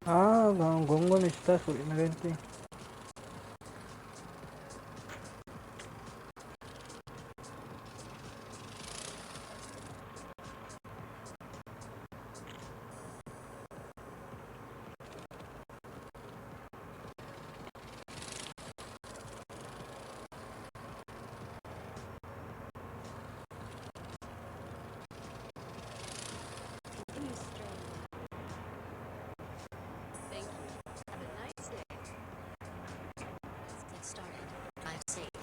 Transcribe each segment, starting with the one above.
ہاں، گنگ گنگ نشتہ، سوئی نہ گنتی۔ Let's get started. Drive safe.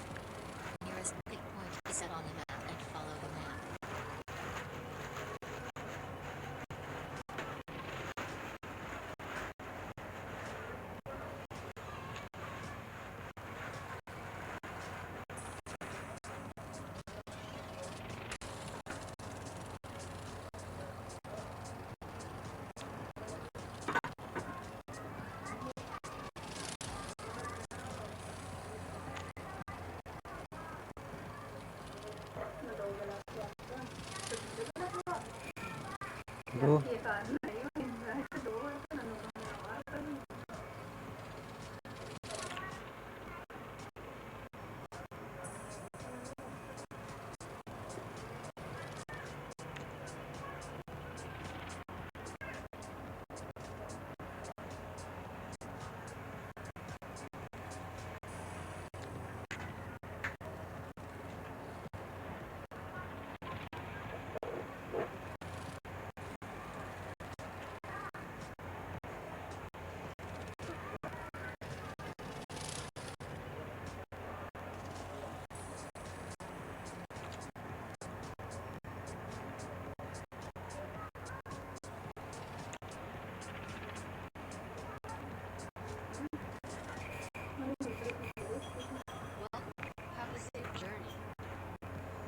Nearest pick point is set on the map and follow the map. دو۔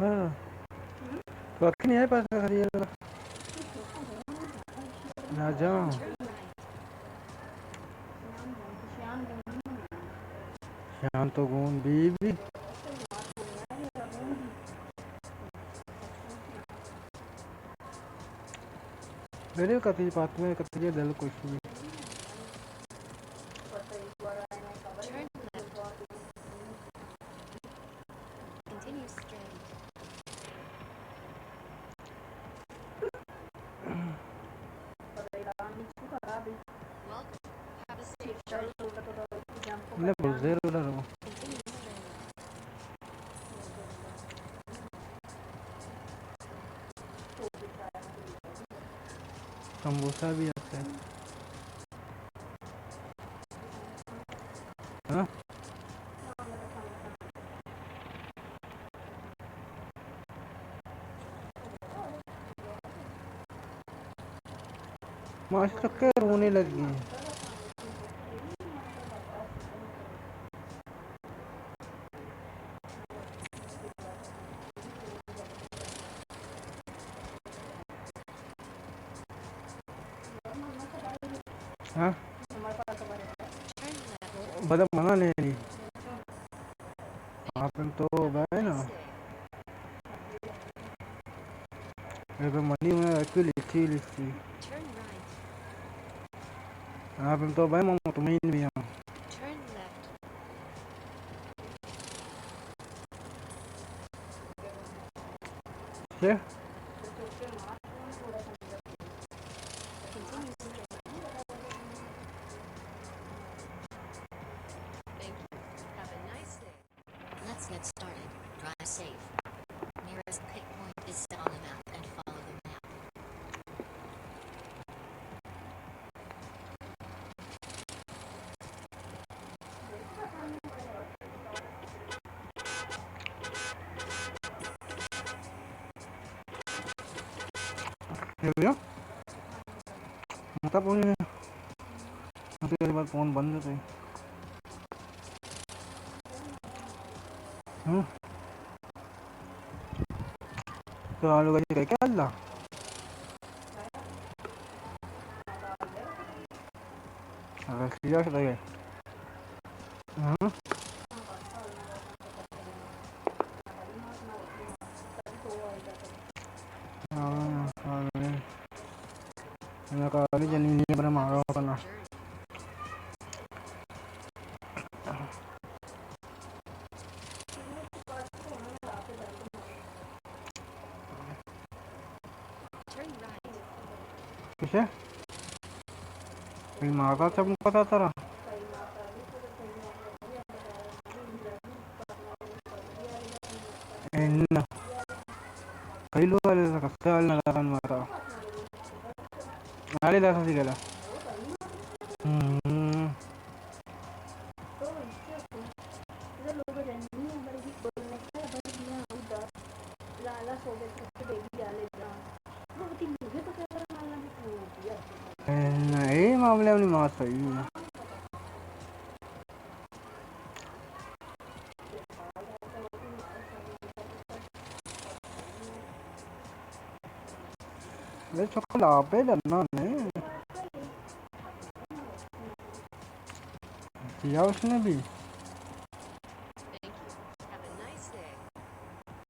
ہاں۔ تو اکھنی آئے پاس کر یہ۔ نہ جاؤں۔ شان تو گون بی بی۔ ویڈیو کتی پاتمے کتی دل خوشی۔ Continue straight. Welcome. Have a safe journey. نہ، بزدل رو۔ Continue straight. سموسہ بھی آتا ہے۔ ہاں؟ ماشاءاللہ، چکر ہونے لگی ہیں۔ ہاں؟ بدا منا نہیں۔ آپ ہم تو بھائی نا۔ اے تو منی میں ایکچولی لکھی لکھی۔ آپ ہم تو بھائی میں مطمئن بھی ہوں۔ کیا؟ Let's get started. Drive safe. Nearest pick point is set on the map and follow the map. متا پونے۔ متا بار فون بند ہے۔ ہوں۔ تو آلو گجی کہے کیا اللہ؟ اگر سیدھا سے لگے۔ ہوں۔ ہاں، ہاں۔ میں کہا، جنین برے مارو کنا۔ کسے؟ تئی ماتا چپ کتا ترا؟ اناں۔ کئی لوگ آلے، کسے حال نہ دارن مارا۔ آلے داسا سی گلا۔ ہم۔ نہ، اے معاملہ منی مات صحیح ہے۔ اے چکل آپ ہے ڈرنا نہیں۔ کیا اس نے بھی؟